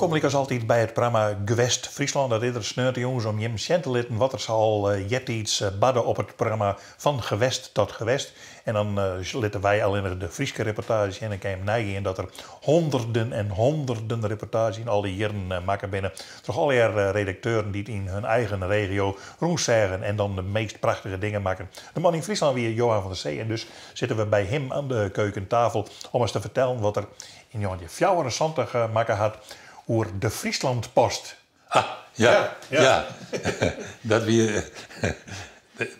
Wolkom lykas altyd by it programma Gewest Fryslân. Dat is der sneontejûns om jim sjen te litten wat der sa al eartiids barde op it programma Van Gewest tot Gewest. En dan litte wy allinnich de Fryske reportaazjes sjen en kin jim neigean dat der honderden en honderden reportaazjes yn al dy jierren makke binne troch allegear redakteuren dy't yn hun eigen regio rûnseagen en dan de meast prachtige dingen makken. De man yn Fryslân wie Johan van der Zee en dus sitte we by him oan de keukentafel om ris te fertellen wat er yn 1974 makke hat oer de Friesland Post. Ah, ja, ja. Dat wie,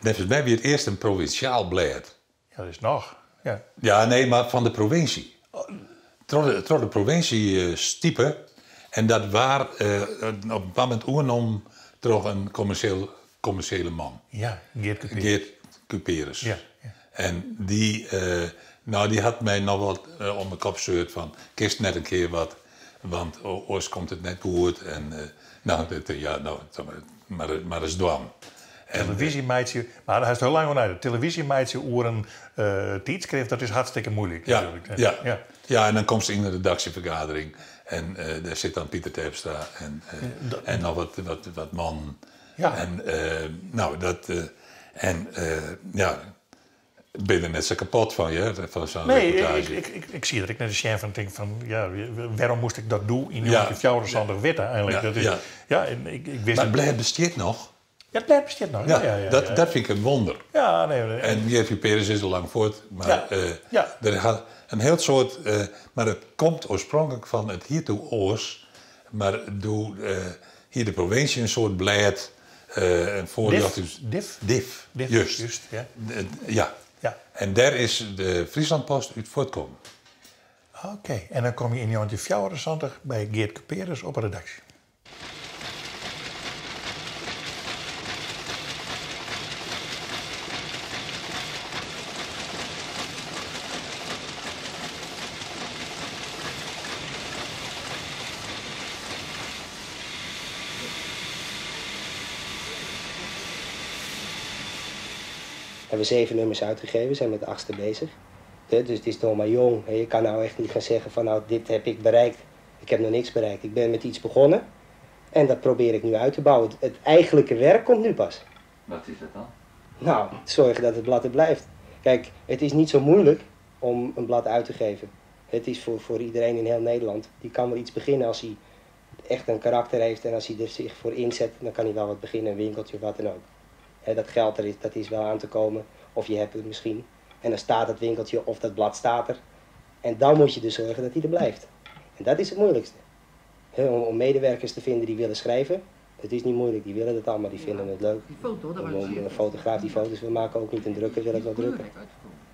neffens my wie it earst in provinsjaal blêd. Ja, dat is noch, ja. Ja, nee, mar fan de provinsje. Troch de provinsje stipe en dat waard op in bepaald momint oernommen troch in kommersjele man. Ja, Geert Cuperus. Geert Cuperus. Ja, ja. En dy, no, dy hat my noch wat om 'e kop seurd fan, kinst net in kear wat, want oars komt it net goed. En no, ja, no, mar ris dwaan. Televyzje meitsje, mar dêr hast hiel lang oer neitocht. Televyzje meitsje oer in tydskrift, dat is hartstikke muoilik natuerlik. Ja, ja. Ja, en dan komst yn in redaksjefergadering en dêr sit dan Pieter Terpstra en noch wat mannen. Ja. En no, dat, en ja, bin der net sa kapot fan, hear, fan sa'n reportaazje. Nee, ik siet der ek nei te sjen fan, tink fan, ja, wêrom moast ik dat doe yn 1974 witte eigenlik? Dat is, ja, en ik wist. Mar it blêd bestiet noch. Ja, it blêd bestiet noch, ja, ja, ja. Dat fyn ik in wonder. Ja, nee, nee. En Geert Cuperus is al lang fuort, mar der hat in hiel soad, mar it komt oarspronklik fan, it hiet doe oars, mar doe hie de provinsje in soart blêd, in foarljochtings... Dif? Dif, Dif, just. just, ja. Ja. Ja. En dêr is de Friesland Post út fuortkommen. Oké, en dan komme je yn 1974 by Geert Cuperus op 'e redaksje. Hebben we zeven nummers uitgegeven, zijn met de achtste bezig. Dus het is nog maar jong. Je kan nou echt niet gaan zeggen van nou dit heb ik bereikt. Ik heb nog niks bereikt. Ik ben met iets begonnen en dat probeer ik nu uit te bouwen. Het eigenlijke werk komt nu pas. Wat is dat dan? Nou, zorgen dat het blad er blijft. Kijk, het is niet zo moeilijk om een blad uit te geven. Het is voor, voor iedereen in heel Nederland. Die kan wel iets beginnen als hij echt een karakter heeft en als hij er zich voor inzet, dan kan hij wel wat beginnen, een winkeltje of wat dan ook. dat geld er is, dat is wel aan te komen, of je hebt het misschien. En dan staat het winkeltje of dat blad staat er. En dan moet je dus zorgen dat hij er blijft. En dat is het moeilijkste. om, om medewerkers te vinden die willen schrijven, het is niet moeilijk, die willen het allemaal, die vinden het leuk. Om, om een fotograaf die foto's wil maken, ook niet. Een drukker wil het wel drukken.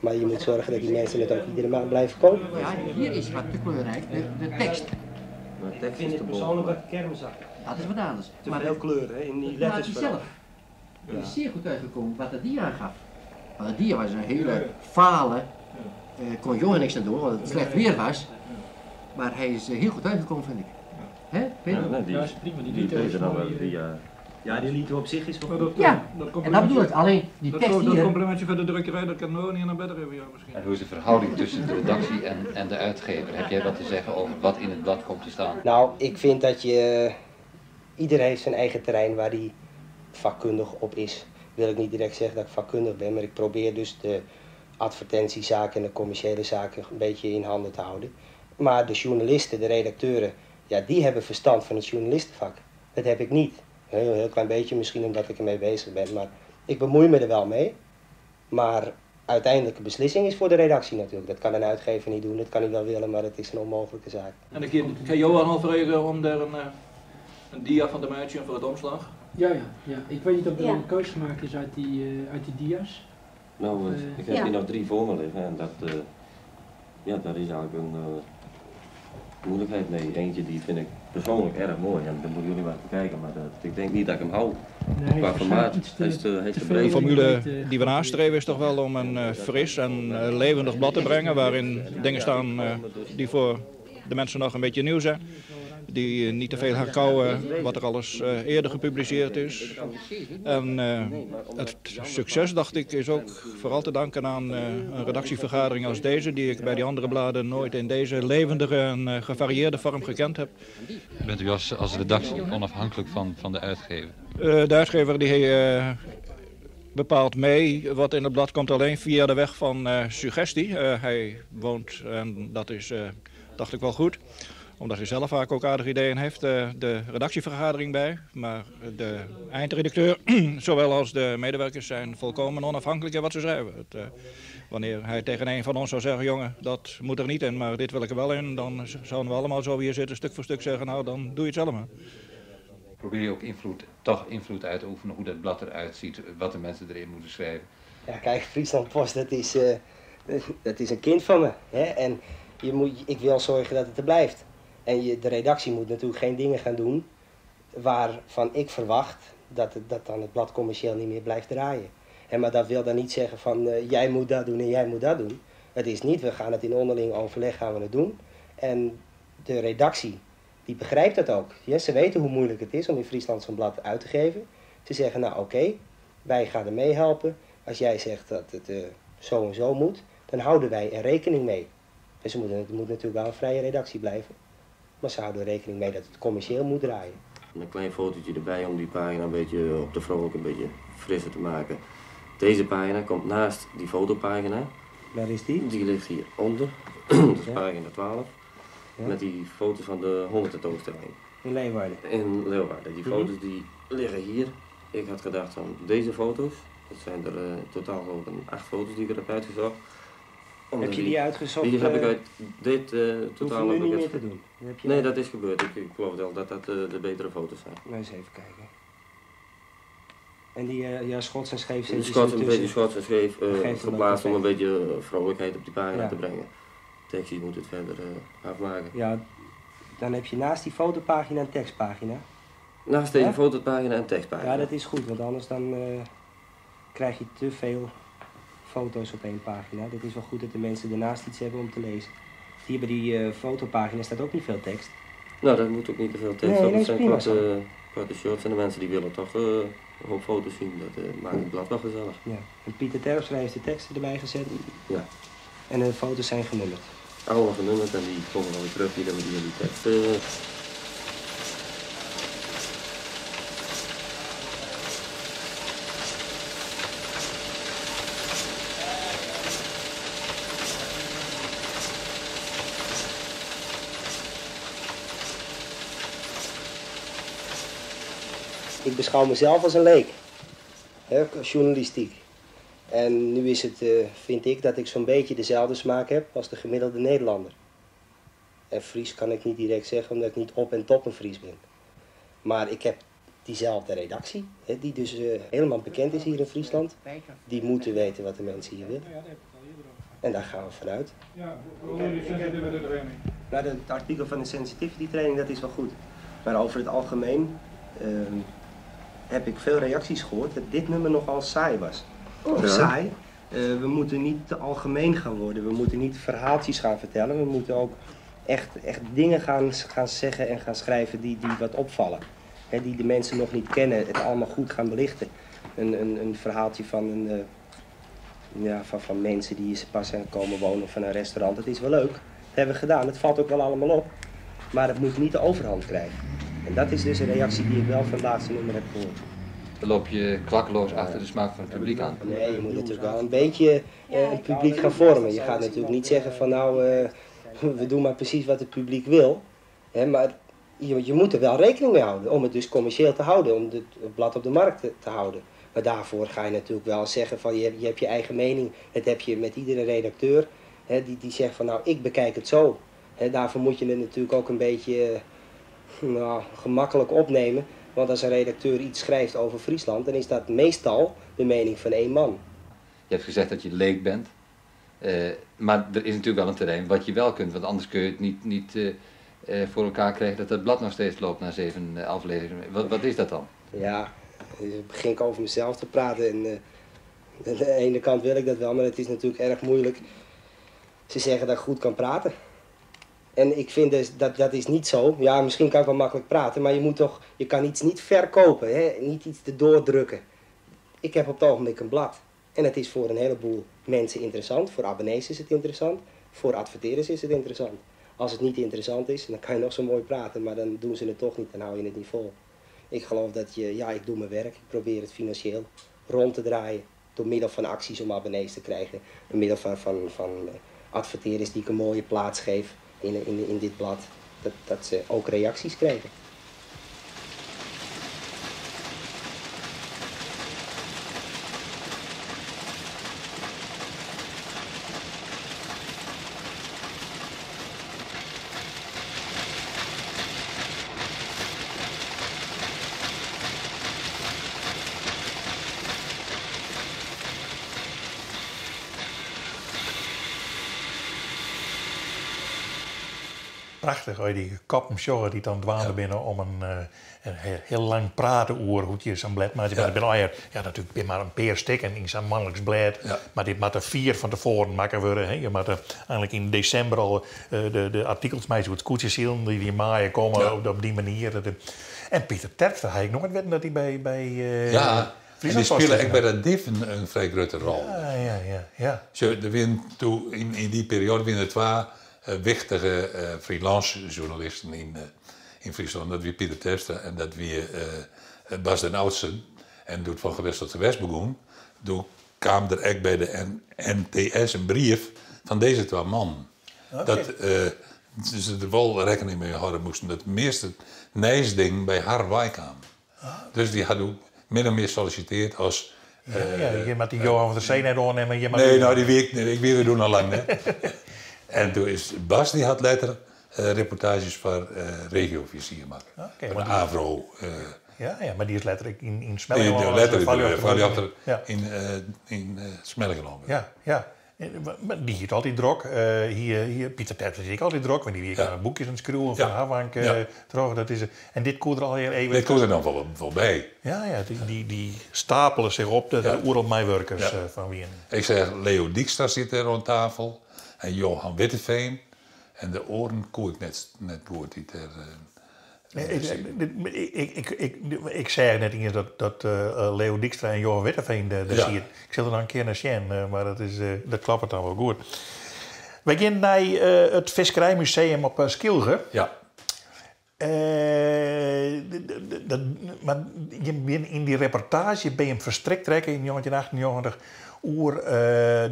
Maar je moet zorgen dat die mensen het ook iedere maand blijven kopen. Ja, hier is wat te kleurrijk, de, de tekst. Maar tekst ik vind het persoonlijk wat kermisachtig. Dat is wat anders. Te maar veel kleuren in die letters. zelf. Het is zeer goed uitgekomen wat het dier aangaf. Want het dier was een hele fale, eh, kon jongen niks aan doen, want het slecht weer was. Maar hij is heel goed uitgekomen, vind ik. Hè, Peter? Ja, nee, die, is prima. Die, die beter dan wel. Die, uh... Ja, die lieten op zich is wel goed. Ja, dat en dat bedoel ik. Alleen die dat tekst Dat hier... complimentje van de drukkerij, dat kan nog niet naar beter hebben, ja, misschien. En hoe is de verhouding tussen de redactie en, en de uitgever? Heb jij wat te zeggen over wat in het blad komt te staan? Nou, ik vind dat je... Iedereen heeft zijn eigen terrein waar hij vakkundig op is. Wil ik niet direct zeggen dat ik vakkundig ben, maar ik probeer dus de advertentiezaken en de commerciële zaken een beetje in handen te houden. Maar de journalisten, de redacteuren, ja, die hebben verstand van het journalistenvak. Dat heb ik niet. Een heel, heel klein beetje misschien omdat ik ermee bezig ben, maar ik bemoei me er wel mee. Maar uiteindelijke beslissing is voor de redactie natuurlijk. Dat kan een uitgever niet doen, dat kan hij wel willen, maar dat is een onmogelijke zaak. En ik ga Johan al vragen om daar een, een dia van te maken voor het omslag. Ja, ja, ja. Ik weet niet of er ja. een keuze gemaakt is uit die, uh, uit die dia's. Nou, uh, ik heb ja. hier nog drie voor me liggen en dat, uh, ja, daar is eigenlijk een moeilijkheid mee. Eentje die vind ik persoonlijk erg mooi en daar moeten jullie maar bekijken, maar dat, ik denk niet dat ik hem hou. Nee, Qua formaat, hij is te, hij is te breed. De formule die we nastreven is toch wel om een fris en levendig blad te brengen waarin dingen staan die voor de mensen nog een beetje nieuw zijn. Die niet te veel herkauwen wat er alles eerder gepubliceerd is. En het succes, dacht ik, is ook vooral te danken aan een redactievergadering als deze, die ik bij die andere bladen nooit in deze levendige en gevarieerde vorm gekend heb. Bent u als redactie onafhankelijk van de uitgever? De uitgever die bepaalt mee wat in het blad komt alleen via de weg van suggestie. Hij woont, en dat is, dacht ik wel goed, omdat hij zelf vaak ook aardige ideeën heeft, de redactievergadering bij. Maar de eindredacteur, zowel als de medewerkers, zijn volkomen onafhankelijk in wat ze schrijven. Wanneer hij tegen een van ons zou zeggen, jongen, dat moet er niet in, maar dit wil ik er wel in, dan zouden we allemaal zo hier zitten, stuk voor stuk zeggen, nou, dan doe je het zelf maar. Probeer je ook toch invloed uit te oefenen hoe dat blad eruit ziet, wat de mensen erin moeten schrijven? Ja, kijk, Friesland Post, dat is een kind van me. Hè? En ik wil zorgen dat het er blijft. En de redactie moet natuurlijk geen dingen gaan doen waarvan ik verwacht dat dan het blad commercieel niet meer blijft draaien. Hè, maar dat wil dan niet zeggen van jij moet dat doen en jij moet dat doen. Het is niet, we gaan het in onderling overleg gaan we het doen. En de redactie, die begrijpt dat ook. Ja, ze weten hoe moeilijk het is om in Friesland zo'n blad uit te geven. Ze zeggen, nou oké, wij gaan er meehelpen. Als jij zegt dat het zo en zo moet, dan houden wij er rekening mee. Dus het moet natuurlijk wel een vrije redactie blijven. Maar ze houden er rekening mee dat het commercieel moet draaien. Een klein fotootje erbij om die pagina een beetje op de vrolijk, een beetje frisser te maken. Deze pagina komt naast die fotopagina. Waar is die? Die ligt hieronder. Dat is pagina 12. Ja. Met die foto's van de hondententoonstelling. In Leeuwarden? In Leeuwarden. Die foto's die liggen hier. Ik had gedacht van deze foto's, dat zijn er totaal geloof ik 8 foto's die ik er heb uitgezocht. Omdat heb je die uitgezocht? Die heb ik uit dit totaal... Hoef je nu niet meer te doen? Heb je... Nee, dat is gebeurd. Ik geloof wel dat dat de betere foto's zijn. Nou, eens even kijken. En die ja, schots en scheef zit dus een beetje schots en scheef geplaatst om een beetje vrolijkheid op die pagina te brengen. Tekstje moet het verder afmaken. Ja, dan heb je naast die fotopagina een tekstpagina. Naast deze fotopagina een tekstpagina. Ja, dat is goed, want anders dan krijg je te veel foto's op één pagina. Dat is wel goed dat de mensen daarnaast iets hebben om te lezen. Hier bij die fotopagina staat ook niet veel tekst. Nou, dat moet ook niet te veel tekst. Nee, dat zijn korte shots en de mensen die willen toch een hoop foto's zien. Dat maakt het blad wel gezellig. Ja. En Pieter Terpstra heeft de teksten erbij gezet. Ja. En de foto's zijn genummerd. Allemaal genummerd en die komen dan weer terug hier met die tekst. Ik beschouw mezelf als een leek, hè, journalistiek. En nu is het, vind ik, dat ik zo'n beetje dezelfde smaak heb als de gemiddelde Nederlander. En Fries kan ik niet direct zeggen, omdat ik niet op en top een Fries ben. Maar ik heb diezelfde redactie, hè, die dus helemaal bekend is hier in Friesland. Die moeten weten wat de mensen hier willen. En daar gaan we vanuit. Ja, hoe jullie sensitivity training? Nou, het artikel van de sensitivity training, dat is wel goed. Maar over het algemeen heb ik veel reacties gehoord dat dit nummer nogal saai was. Of saai. We moeten niet te algemeen gaan worden. We moeten niet verhaaltjes gaan vertellen. We moeten ook echt dingen gaan zeggen en gaan schrijven die wat opvallen. Hè, die de mensen nog niet kennen. Het allemaal goed gaan belichten. Een verhaaltje van, van mensen die hier pas zijn komen wonen of van een restaurant. Dat is wel leuk. Dat hebben we gedaan. Het valt ook wel allemaal op. Maar het moet niet de overhand krijgen. En dat is dus een reactie die ik wel van het laatste nummer heb gehoord. Dan loop je klakkeloos achter de smaak van het publiek aan. Nee, je moet natuurlijk wel een beetje het publiek gaan vormen. Je gaat natuurlijk niet zeggen van nou, we doen maar precies wat het publiek wil. Hè, maar je moet er wel rekening mee houden om het dus commercieel te houden, om het blad op de markt te houden. Maar daarvoor ga je natuurlijk wel zeggen van je hebt je eigen mening. Dat heb je met iedere redacteur hè, die zegt van nou, ik bekijk het zo. Hè, daarvoor moet je het natuurlijk ook een beetje gemakkelijk opnemen. Want als een redacteur iets schrijft over Friesland, dan is dat meestal de mening van één man. Je hebt gezegd dat je leek bent. Maar er is natuurlijk wel een terrein wat je wel kunt. Want anders kun je het niet voor elkaar krijgen dat het blad nog steeds loopt na 7 afleveringen. Wat is dat dan? Ja, dan begin ik over mezelf te praten. En, aan de ene kant wil ik dat wel, maar het is natuurlijk erg moeilijk. Ze zeggen dat ik goed kan praten. En ik vind dus, dat, dat is niet zo. Ja, misschien kan ik wel makkelijk praten, maar je moet toch, je kan iets niet verkopen, hè? Niet iets te doordrukken. Ik heb op het ogenblik een blad. En het is voor een heleboel mensen interessant. Voor abonnees is het interessant. Voor adverteerders is het interessant. Als het niet interessant is, dan kan je nog zo mooi praten, maar dan doen ze het toch niet, dan hou je het niet vol. Ik geloof dat je, ja, ik doe mijn werk, ik probeer het financieel rond te draaien. Door middel van acties om abonnees te krijgen. Door middel van, van, van adverteerders die ik een mooie plaats geef in, in, in dit blad. Dat, dat ze ook reacties krijgen. Prachtich, as je dy koppen sjogge dy't dan dwaande binne om in, in hiel lang praten oer hoe't je sa'n blêd meitsje. Mar der binne allegear, ja, natuerlik binne mar in pear stikken yn sa'n moanliks blêd, mar dit moat der fier fan tefoaren makke wurde. Hè. Je moatte eigenlik yn desimber al de, de artikels meitsje oer it skûtsjesilen, dy't yn maaie komme op, op dy manier. En Pieter Terpstra ha ik noait witten dat hy by, by Ja, en dy spile ek by dat DIF in, in frij grutte rol. Ja, ja, ja, ja. Sjoch, der wienen doe, yn, yn dy perioade wienen der twa wichtige freelance sjoernalisten yn, yn Fryslân. Dat wie Pieter Terpstra en dat wie Bas den Oudsten. En doe't Van Gewest tot Gewest begûn, doe kaam der ek by de NTS in brief fan dizze twa mannen. Oké. Dat se der wol rekkening mei hâlde moasten dat de measte nijsdingen by har weikamen. Dus dy ha doe min of mear sollisiteard as. Ja, ja, je moat dy Johan van der Zee net oannimme. Je moat Nee, no, dy wie ik, ik wie der doe noch lang net. En doe is Bas, dy hat letter reportaazjes foar Regiovizier makke. Oké, Foar de want dy- AVRO. Ja, ja, mar dy is letter ek yn, yn Dy, Smellingerlân. letter Foarljochter foarljochter Ja. yn, yn Smellingerlân. Ja, ja. Mar dy hie it altyd drok. Hie, hie, Pieter Terpstra hie ek altyd drok, want dy wie ek Ja. boekjes oan it skriuwen fan Ja. Havank Ja. troch. Dat is, en dit koe der allegear even... Dit koe der dan wol, wol by. Ja, ja, dy, dy, dy stapelen sich op dat der Ja. oeral meiwurkers Ja. fan wienen. Ik seach Leo Dijkstra sit dêr oan tafel en Johan Witteveen. En de oaren koe ik net, net goed dy't dêr. Nee, ik, ik, ik, ik, ik seach net iens dat, dat Leo Dijkstra en Johan Witteveen dêr Ja. sieten. Ik sil der noch in kear nei sjen, mar dat, is, dat kloppet dan wol goed. Wy gean nei it Fiskerijmuseum op Skylge. Ja. Dat, mar je binne yn dy reportaazje by him ferstrikt rekke yn 1998 oer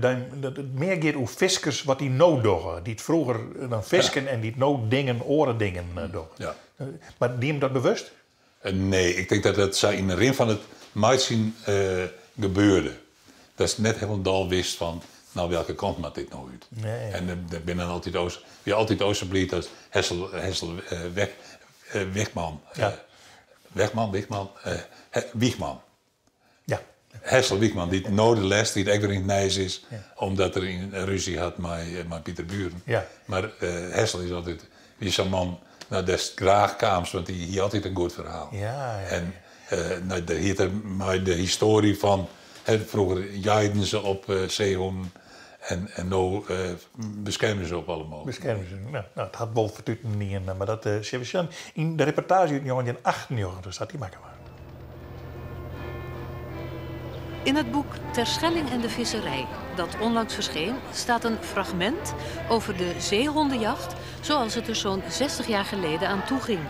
dan, dat it mear giet oer fiskers wat dy no dogge. Dy't froeger dan fisken en dy't no dingen, oare dingen dogge. Ja. Mar die him dat bewust? Nee, ik tink dat dat sa yn de rin fan it meitsjen gebeurde. Datst net hielendal wist fan, no welke kant moat dit no út? Nee. En der binne dan altyd oars, wie altyd oars sa bliid as Hessel, Hessel Weg, Wigman. Ja. Wegman, Wigman, Wiegman. Ja. Hessel Wiegman, dy't no de lêste tiid ek wer yn it nijs is, Ja. omdat er in rúzje hat mei, mei Pieter Buren. Ja. Mar Hessel is altyd, wie sa'n man, no, dêr'tst graach kaamst, want dy hie altyd in goed ferhaal. Ja, ja, En no, dêr hied er mei de histoarje fan, hè, froeger jeiden se op seehûnen en, en no beskermje se op alle mooglike. Beskermje se. No, no, it hat wol fertuten dien, mar dat sille we sjen yn de reportaazje út 1998 sa't dy makke waard. In het boek Terschelling en de visserij, dat onlangs verscheen, staat een fragment over de zeehondenjacht zoals het er zo'n 60 jaar geleden aan toe ging.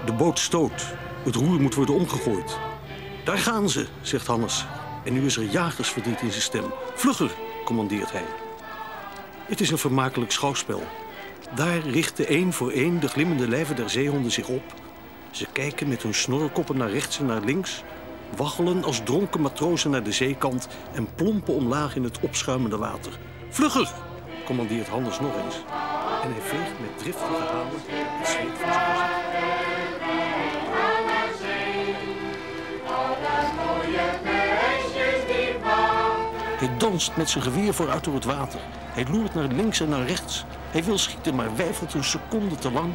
De boot stoot. Het roer moet worden omgegooid. Daar gaan ze, zegt Hannes. En nu is er jagersverdriet in zijn stem. Vlugger, commandeert hij. Het is een vermakelijk schouwspel. Daar richten één voor één de glimmende lijven der zeehonden zich op. Ze kijken met hun snorrekoppen naar rechts en naar links, waggelen als dronken matrozen naar de zeekant en plompen omlaag in het opschuimende water. Vlugger, commandeert Hannes nog eens. En hij veegt met driftige halen het zweet van zijn gezicht. Hij danst met zijn geweer vooruit door het water. Hij loert naar links en naar rechts. Hij wil schieten, maar weifelt een seconde te lang.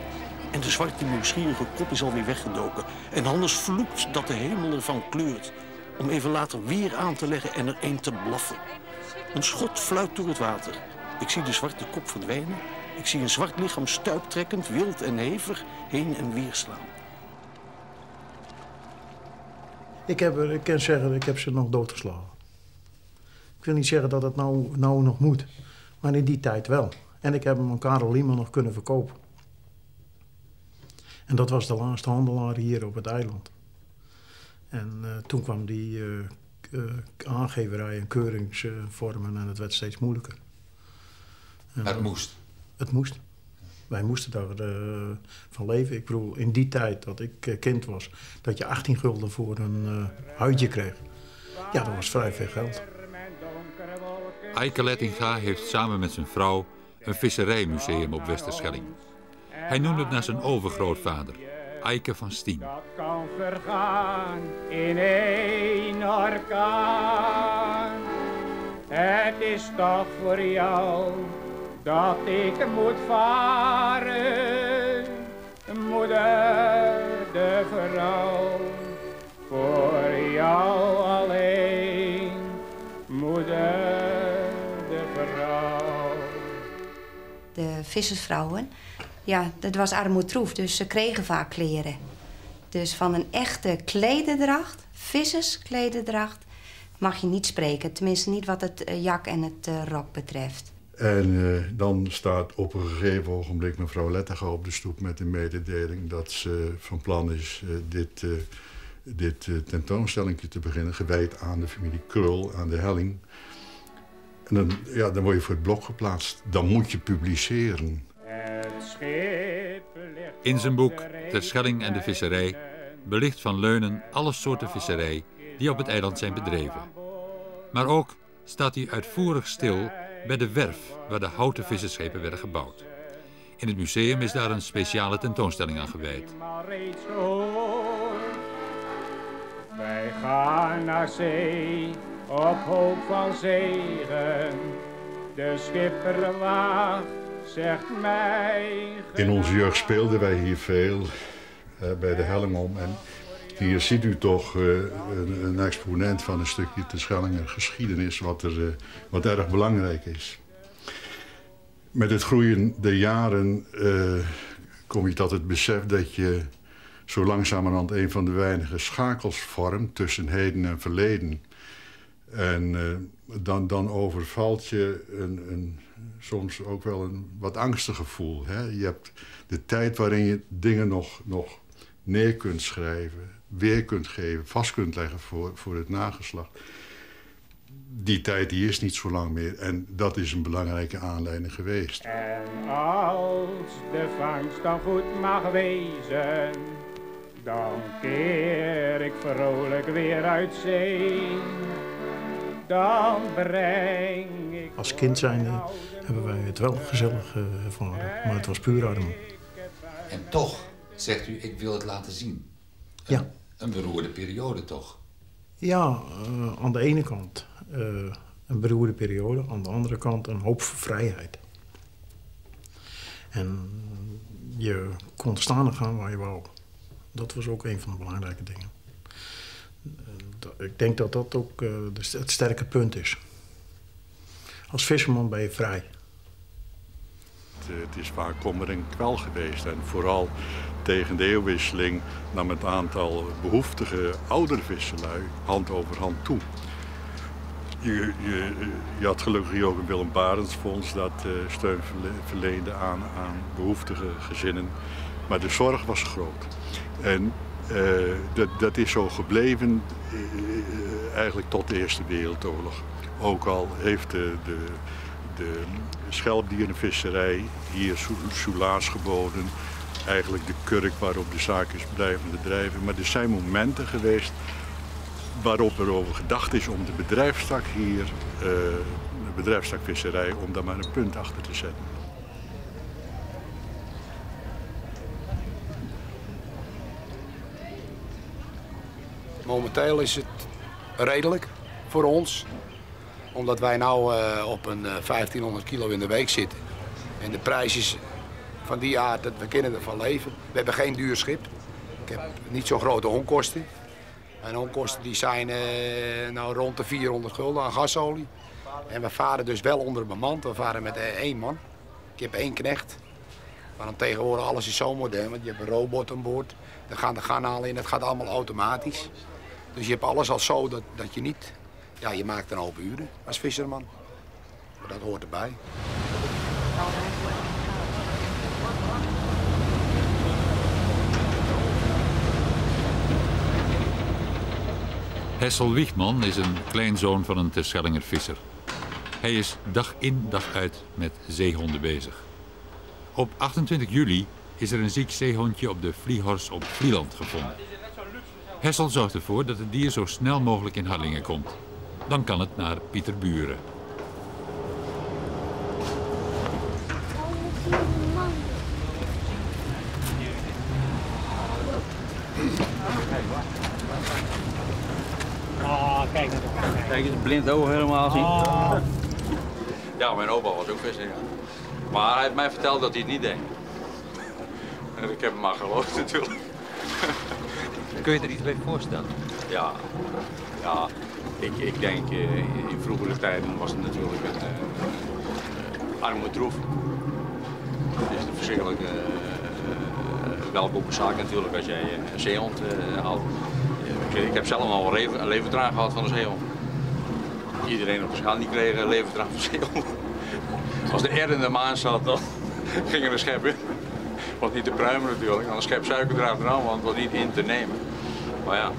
En de zwarte nieuwsgierige kop is alweer weggedoken. En Hannes vloekt dat de hemel ervan kleurt. Om even later weer aan te leggen en er een te blaffen. Een schot fluit door het water. Ik zie de zwarte kop verdwijnen. Ik zie een zwart lichaam stuiptrekkend, wild en hevig heen en weer slaan. Ik, heb, ik kan zeggen, ik heb ze nog doodgeslagen. Ik wil niet zeggen dat het nou, nou nog moet, maar in die tijd wel. En ik heb hem aan Karel Lieman nog kunnen verkopen. En dat was de laatste handelaar hier op het eiland. En toen kwam die aangeverij en keuringsvormen en het werd steeds moeilijker. En maar het moest? Het moest. Wij moesten daar van leven. Ik bedoel, in die tijd dat ik kind was, dat je 18 gulden voor een huidje kreeg. Ja, dat was vrij veel geld. Eike Lettinga heeft samen met zijn vrouw een visserijmuseum op Westerschelling. Hij noemde het naar zijn overgrootvader, Eike van Stien. Dat kan vergaan in één orkaan. Het is toch voor jou dat ik moet varen, moeder de vrouw. Voor jou alleen, moeder de vrouw. De vissersvrouwen, ja, dat was armoedroef, dus ze kregen vaak kleren. Dus van een echte klederdracht, vissersklededracht, mag je niet spreken. Tenminste niet wat het jak en het rok betreft. En dan staat op een gegeven ogenblik mevrouw Lettinga op de stoep met de mededeling dat ze van plan is dit tentoonstellingje te beginnen, gewijd aan de familie Krul, aan de helling. En dan, ja, dan word je voor het blok geplaatst. Dan moet je publiceren. In zijn boek Terschelling en de visserij belicht Van Leunen alle soorten visserij die op het eiland zijn bedreven. Maar ook staat hij uitvoerig stil bij de werf waar de houten visserschepen werden gebouwd. In het museum is daar een speciale tentoonstelling aan gewijd. Wij gaan naar zee op hoop van zegen. De schipper wacht, zegt mij. In onze jeugd speelden wij hier veel bij de helling om. En hier ziet u toch een exponent van een stukje Terschellinger geschiedenis wat erg belangrijk is. Met het groeien der jaren kom je tot het besef dat je zo langzamerhand een van de weinige schakels vormt tussen heden en verleden. En dan overvalt je soms ook wel een wat angstig gevoel. Hè? Je hebt de tijd waarin je dingen nog neer kunt schrijven, weer kunt geven, vast kunt leggen voor het nageslacht. Die tijd die is niet zo lang meer en dat is een belangrijke aanleiding geweest. En als de vangst dan goed mag wezen, dan keer ik vrolijk weer uit zee. Dan breng ik... Als kind zijnde hebben wij het wel gezellig ervaren, maar het was puur armoede. En toch zegt u, ik wil het laten zien. Ja. Een beroerde periode toch? Ja, aan de ene kant een beroerde periode, aan de andere kant een hoop vrijheid. En je kon staan en gaan waar je wou. Dat was ook een van de belangrijke dingen. Ik denk dat dat ook het sterke punt is. Als visserman ben je vrij. Het is vaak kommer en kwel geweest. En vooral tegen de eeuwwisseling nam het aantal behoeftige oudere visserlui hand over hand toe. Je had gelukkig hier ook een Willem Barentszfonds dat steun verleende aan behoeftige gezinnen. Maar de zorg was groot. En dat is zo gebleven eigenlijk tot de Eerste Wereldoorlog. Ook al heeft de schelpdierenvisserij hier soelaas geboden. Eigenlijk de kurk waarop de zaak is blijven drijven. Maar er zijn momenten geweest waarop er over gedacht is om de bedrijfstak hier, de bedrijfstakvisserij, om daar maar een punt achter te zetten. Momenteel is het redelijk voor ons, omdat wij nu op een 1500 kilo in de week zitten. En de prijs is van die aard dat we kunnen ervan leven. We hebben geen duur schip. Ik heb niet zo'n grote onkosten. Mijn onkosten die zijn nou rond de 400 gulden aan gasolie. En we varen dus wel onderbemand, we varen met één man. Ik heb één knecht. Maar dan tegenwoordig alles is zo modern, want je hebt een robot aan boord. Daar gaan de garnalen in, dat gaat allemaal automatisch. Dus je hebt alles al zo dat, dat je niet... Ja, je maakt een hoop uren als visserman. Maar dat hoort erbij. Hessel Wiegman is een kleinzoon van een Terschellinger visser. Hij is dag in dag uit met zeehonden bezig. Op 28 juli is er een ziek zeehondje op de Vliehors op Vlieland gevonden. Hessel zorgt ervoor dat het dier zo snel mogelijk in Harlingen komt. Dan kan het naar Pieterburen. Ah, kijk. Kijk eens, blind oog helemaal zien. Ah. Ja, mijn opa was ook visser, ja. Maar hij heeft mij verteld dat hij het niet deed. En ik heb hem maar geloofd natuurlijk. Kun je er iets bij voorstellen? Ja, ja. Ik denk in vroegere tijden was het natuurlijk een arme troef. Het is een verschrikkelijke welkome zaak natuurlijk als jij een zeehond haalt. Ik heb zelf al een levertraan gehad van een zeehond. Iedereen op de schaal die kreeg een levertraan van zeehond. Als de R in de maan zat, dan ging er een schep in. Want niet te pruimen natuurlijk, dan een schep suiker erachteraan, want het was niet in te nemen. Maar ja,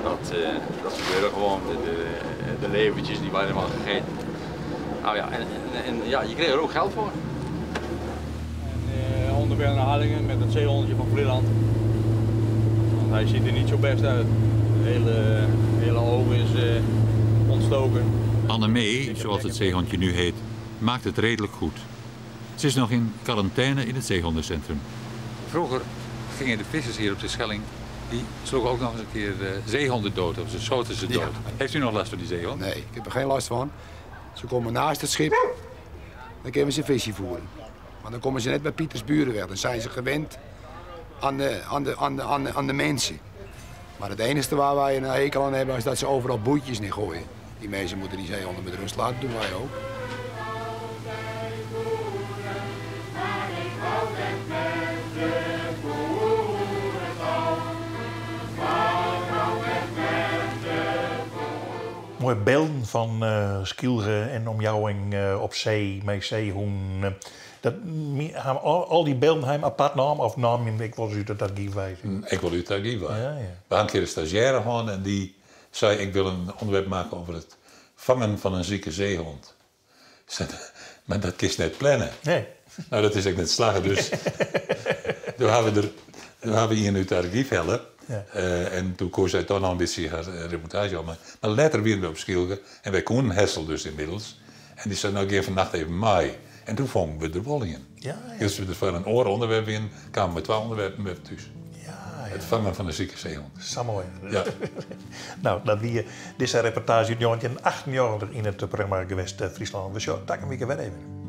dat gebeurde gewoon. De levertjes die waren helemaal gegeten. Nou ja, en ja, je kreeg er ook geld voor. En onderweg naar Harlingen met het zeehondje van Vlieland. Want hij ziet er niet zo best uit. De hele oog is ontstoken. Annemee, zoals het zeehondje nu heet, maakt het redelijk goed. Ze is nog in quarantaine in het zeehondencentrum. Vroeger gingen de vissers hier op de Schelling, die sloegen ook nog eens een keer zeehonden dood, of ze schoten ze dood. Ja. Heeft u nog last van die zeehond? Nee, ik heb er geen last van. Ze komen naast het schip, dan kunnen ze een visje voeren. Maar dan komen ze net bij Pietersburen weg. Dan zijn ze gewend aan de mensen. Maar het enige waar wij een hekel aan hebben is dat ze overal boeitjes neergooien. Die mensen moeten die zeehonden met rust laten, doen wij ook. Mooie beelden van Skylge en omjouwing op zee, met zeehoen. Dat, al die beelden hem apart naam of naam je ik wil uit het archief wijzen? Ik wil uit het archief wijzen. Ja, ja. We hadden een keer een stagiaire gehad en die zei ik wil een onderwerp maken over het vangen van een zieke zeehond. Maar dat kist net plannen. Nee. Nou, dat is echt net slagen, dus toen hebben we toen hebben we hier uit het archief helpen. Ja. En toen koos zij toch nog een beetje haar reportage op. Maar later weer we op Skylge en wij konden Hessel dus inmiddels. En die zei, nou, ik geef vannacht even mee. En toen vongen we de wol in. Ja, ja. Dus we er voor een oor onderwerp in, kwamen we 2 onderwerpen weer thuis. Ja, ja. Het vangen van een zieke zeehond. Zo mooi. Ja. Nou, dat wie deze reportage uit 1998 in het programma Gewest Friesland. We zullen een week weer even.